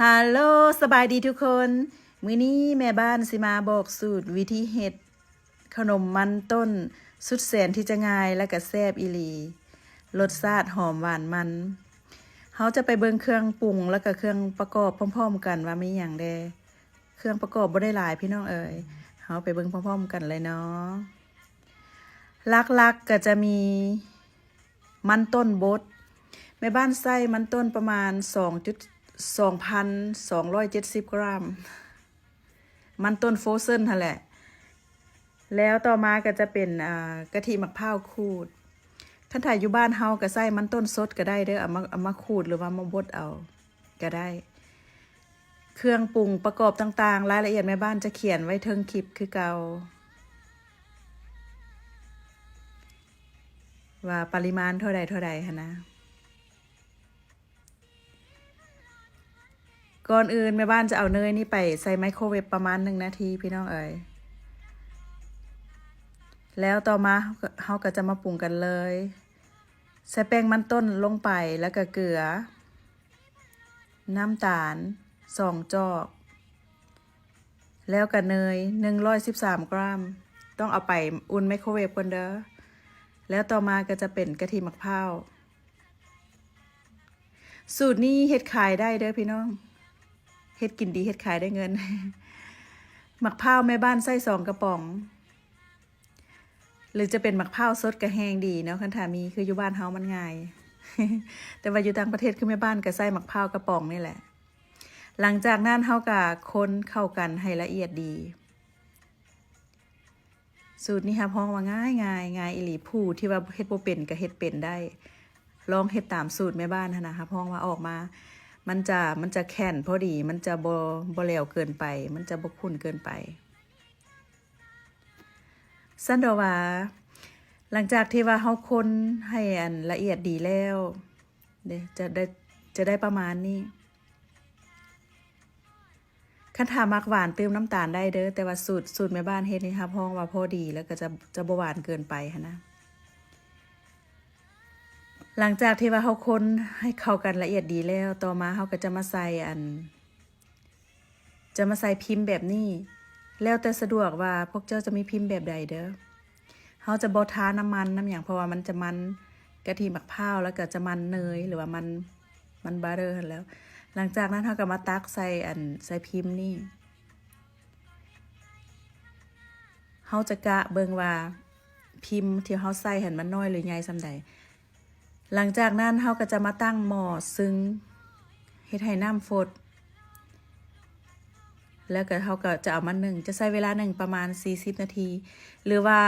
ຮາໂລ ສະບາຍດີທຸກຄົນ. ມື້ນີ້ແມ່ບ້ານຊິມາບອກສູດວິທີເຮັດຂະໜົມມັນຕົ້ນ ສຸດແສນທີ່ຈະງ່າຍ ແລະກະແຊບອີ່ຫຼີ, ລົດຊາດຫອມຫວານມັນ. ເຮົາຈະໄປເບິ່ງເຄື່ອງປຸງ ແລະກະເຄື່ອງປະກອບພ້ອມໆກັນວ່າມີຫຍັງແດ່. ເຄື່ອງປະກອບບໍ່ໄດ້ຫຼາຍພີ່ນ້ອງເອີຍ, ເຮົາໄປເບິ່ງພ້ອມໆກັນເລີຍເນາະ. ຫຼັກໆກະຈະມີ ມັນຕົ້ນບົດ, ແມ່ບ້ານໃສ່ມັນຕົ້ນປະມານສອງຈຸດ ສອງພັນສອງຮ້ອຍເຈັດສິບກຣາມ, ມັນຕົ້ນໂຟຣເຊັນຫັ້ນແຫຼະ. ແລ້ວຕໍ່ມາກໍຈະເປັນ ອາ ກະທິໝາກພ້າວຂູດ. ຄັນຖ້າຢູ່ບ້ານເຮົາກໍໃຊ້ມັນຕົ້ນສົດກໍໄດ້ເດີ, ເອົາມາ ເອົາມາຂູດ ຫຼືວ່າມາບົດເອົາກໍໄດ້. ເຄື່ອງປຸງປະກອບຕ່າງໆ ລາຍລະອຽດແມ່ບ້ານຈະຂຽນໄວ້ເທິງຄລິບຄືເກົ່າ ວ່າປະລິມານເທົ່າໃດເທົ່າໃດຫັ້ນນະ. ກ່ອນອື່ນແມ່ບ້ານຈະເອົາເນີຍນີ້ໄປໃສ່ໄມໂຄເວບປະມານໜຶ່ງນາທີພີ່ນ້ອງເອີຍ. ແລ້ວຕໍ່ມາເຮົາກໍ ເຮົາກໍຈະມາປຸງກັນເລີຍ. ໃສ່ແປ້ງມັນຕົ້ນລົງໄປ ແລ້ວກໍເກືອ, ນ້ຳຕານສອງຈອກ ແລ້ວກໍເນີຍໜຶ່ງຮ້ອຍສິບສາມກຣາມ. ຕ້ອງເອົາໄປອຸ່ນໄມໂຄເວບກ່ອນເດີ. ແລ້ວຕໍ່ມາກໍຈະເປັນກະທິໝາກພ້າວ. ສູດນີ້ເຮັດຂາຍໄດ້ເດີພີ່ນ້ອງ, ເຮັດກິນດີເຮັດຂາຍໄດ້ເງິນ. ໝາກພ້າວແມ່ບ້ານໃສ່ສອງກະປ໋ອງ ຫຼືຈະເປັນໝາກພ້າວສົດກະແຮງດີເນາະ, ຄັນຖ້າມີ ຄືຢູ່ບ້ານເຮົາມັນງ່າຍ, ແຕ່ວ່າຢູ່ຕ່າງປະເທດ ຄືແມ່ບ້ານກະໃສ່ໝາກພ້າວກະປ໋ອງນີ້ແຫຼະ. ຫຼັງຈາກນັ້ນເຮົາກະຄົນເຂົ້າກັນໃຫ້ລະອຽດດີ. ສູດນີ້ຮັບຮອງວ່າງ່າຍໆ, ງ່າຍອີ່ຫຼີ. ຜູ້ທີ່ວ່າເຮັດບໍ່ເປັນກໍເຮັດເປັນໄດ້. ລອງເຮັດຕາມສູດແມ່ບ້ານຫັ້ນນະ, ຮັບຮອງວ່າອອກມາ ມັນຈະ ມັນຈະແຂນພໍດີ, ມັນຈະບໍ່ ບໍ່ແຫຼວເກີນໄປ, ມັນຈະບໍ່ຂຸ້ນເກີນໄປ. ຊັ້ນດອກວ່າ ຫຼັງຈາກທີ່ວ່າເຮົາຄົນໃຫ້ອັນລະອຽດດີແລ້ວເດ້ ຈະໄດ້ ຈະໄດ້ປະມານນີ້. ຄັນຖ້າມັກຫວານຕື່ມນ້ຳຕານໄດ້ເດີ, ແຕ່ວ່າສູດ ສູດແມ່ບ້ານເຮັດນີ້ຮັບຮອງວ່າພໍດີ ແລ້ວກໍຈະ ຈະບໍ່ຫວານເກີນໄປຫັ້ນນະ. ຫຼັງຈາກທີ່ວ່າເຮົາຄົນໃຫ້ເຂົ້າກັນລະອຽດດີແລ້ວ, ຕໍ່ມາເຮົາກໍຈະມາໃສ່ອັນ ຈະມາໃສ່ພິມແບບນີ້, ແລ້ວແຕ່ສະດວກວ່າພວກເຈົ້າຈະມີພິມແບບໃດເດີ. ເຮົາຈະບໍ່ທານ້ຳມັນນ້ຳຫຍັງ ເພາະວ່າມັນຈະມັນກະທິໝາກພ້າວ ແລ້ວກໍຈະມັນເນີຍ ຫຼືວ່າມັນ ມັນບັດເຕີຫັ້ນແຫຼ້ວ. ຫຼັງຈາກນັ້ນເຮົາກໍມາຕັກໃສ່ອັນ ໃສ່ພິມນີ້. ເຮົາຈະກະເບິ່ງວ່າພິມທີ່ເຮົາໃສ່ຫັ້ນມັນນ້ອຍຫຼືໃຫຍ່ສ່ຳໃດ. ຫຼັງຈາກນັ້ນເຮົາກໍຈະມາຕັ້ງໝໍ້ຊຶງ ເຮັດໃຫ້ນ້ຳຟົດ ແລ້ວກໍເຮົາກໍຈະເອົາມາໜຶ້ງ, ຈະໃຊ້ເວລາໜຶ້ງປະມານສີ່ສິບນາທີ ຫຼືວ່າ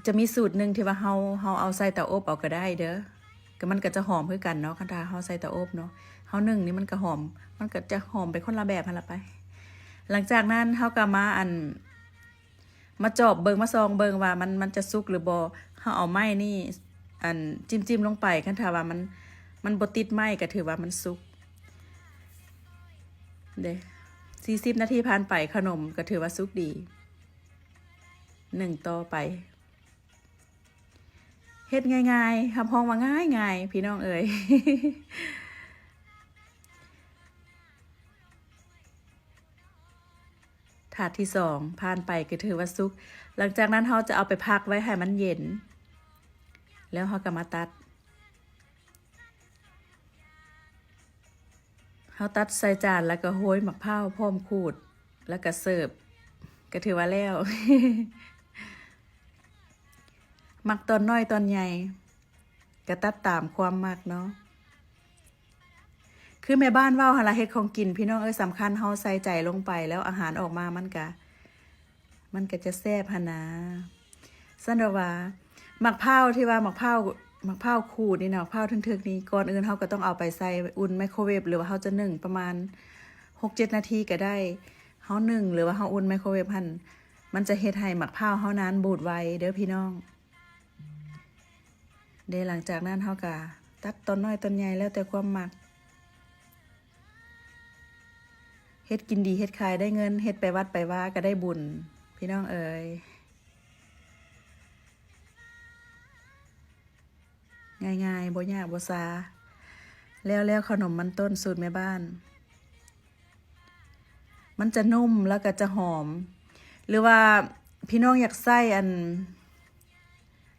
ຈະມີສູດໜຶ່ງທີ່ວ່າເຮົາ ເຮົາເອົາໃສ່ເຕົາອົບເອົາກໍໄດ້ເດີ, ກໍມັນກໍຈະຫອມຄືກັນເນາະ. ຄັນຖ້າເຮົາໃສ່ເຕົາອົບເນາະ, ເຮົາໜຶ້ງນີ້ມັນກໍຫອມ, ມັນກໍຈະຫອມໄປຄົນລະແບບຫັ້ນລະໄປ. ຫຼັງຈາກນັ້ນເຮົາກໍມາ ອັນ ມາຈອບເບິ່ງ ມາສ່ອງເບິ່ງວ່າມັນ ມັນຈະສຸກຫຼືບໍ່. ເຮົາເອົາໄມ້ນີ້ ອັນ ຈິ້ມໆລົງໄປ, ຄັນຖ້າວ່າມັນ ມັນບໍ່ຕິດໄມ້ກໍຖືວ່າມັນສຸກເດ້. ສີ່ສິບນາທີຜ່ານໄປ ຂະໜົມກໍຖືວ່າສຸກດີ. ໜຶ້ງຕໍ່ໄປ. ເຮັດງ່າຍໆ, ຮັບຮອງວ່າງ່າຍໆ ພີ່ນ້ອງເອີຍ. ຖາດທີສອງຜ່ານໄປກໍຖືວ່າສຸກ. ຫຼັງຈາກນັ້ນເຮົາຈະເອົາໄປພັກໄວ້ໃຫ້ມັນເຢັນ, ແລ້ວເຮົາກໍມາຕັດ. ເຮົາຕັດໃສ່ຈານ ແລ້ວກໍໂຮຍໝາກພ້າວພ້ອມຂູດ ແລ້ວກໍເສີບ ກໍຖືວ່າແລ້ວ. ມັກຕອນນ້ອຍຕອນໃຫຍ່ ກະຕັດຕາມຄວາມມັກເນາະ. ຄືແມ່ບ້ານເວົ້າຫັ້ນລະ, ເຮັດຂອງກິນ ພີ່ນ້ອງເອີຍ, ສຳຄັນເຮົາໃສ່ໃຈລົງໄປແລ້ວ ອາຫານອອກມາມັນກະ ມັນກະຈະແຊບຫັ້ນນາ. ຊັ້ນດອກວ່າ ໝາກພ້າວທີ່ວ່າ ໝາກພ້າວ ໝາກພ້າວຂູດນີ້ນະ, ໝາກພ້າວທຶກໆນີ້, ກ່ອນອື່ນເຮົາກໍຕ້ອງເອົາໄປໃສ່ອຸ່ນໄມໂຄເວບ ຫຼືວ່າເຮົາຈະໜຶ້ງປະມານຫົກເຈັດນາທີກໍໄດ້. ເຮົາໜຶ້ງ ຫຼືວ່າເຮົາອຸ່ນໄມໂຄເວບຫັ້ນ ມັນຈະເຮັດໃຫ້ໝາກພ້າວເຮົານານບູດໄວເດີພີ່ນ້ອງ. ເດ້ ຫຼັງຈາກນັ້ນເຮົາກະຕັດຕອນນ້ອຍຕອນໃຫຍ່ ແລ້ວແຕ່ຄວາມມັກ. ເຮັດກິນດີເຮັດຂາຍໄດ້ເງິນ, ເຮັດໄປວັດໄປວາກະໄດ້ບຸນ ພີ່ນ້ອງເອີຍ. ງ່າຍໆ ບໍ່ຍາກບໍ່ຊາ. ແລ້ວ ແລ້ວຂະໜົມມັນຕົ້ນສູດແມ່ບ້ານ. ມັນຈະນຸ້ມ ແລ້ວກໍຈະຫອມ. ຫຼືວ່າພີ່ນ້ອງຢາກໃສ່ອັນ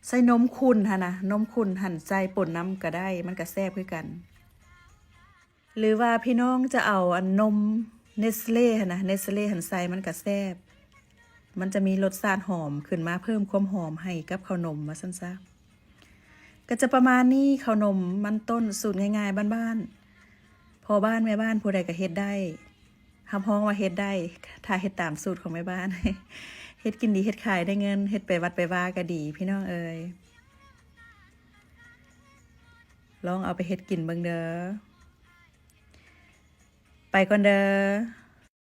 ໃສ່ນົມຂຸ້ນຫັ້ນນະ, ນົມຂຸ້ນຫັ້ນໃສ່ປົນນຳກໍໄດ້ ມັນກໍແຊບຄືກັນ. ຫຼືວ່າພີ່ນ້ອງຈະເອົາອັນນົມເນສເລຫັ້ນນະ, ເນສເລຫັ້ນໃສ່ ມັນກໍແຊບ. ມັນຈະມີລົດຊາດຫອມຂຶ້ນມາ ເພີ່ມຄວາມຫອມໃຫ້ກັບເຂົ້າໜົມ ວ່າຊັ້ນຊະ. ກໍຈະປະມານນີ້, ເຂົ້າໜົມມັນຕົ້ນ ສູດງ່າຍໆບ້ານໆ ພໍ່ບ້ານແມ່ບ້ານຜູ້ໃດກໍເຮັດໄດ້. ຮັບຮອງວ່າເຮັດໄດ້ ຖ້າເຮັດຕາມສູດຂອງແມ່ບ້ານ. ເຮັດກິນດີ ເຮັດຂາຍໄດ້ເງິນ, ເຮັດໄປວັດໄປວາກໍດີ ພີ່ນ້ອງເອີຍ. ລອງເອົາໄປເຮັດກິນເບິ່ງເດີ. ໄປກ່ອນເດີ.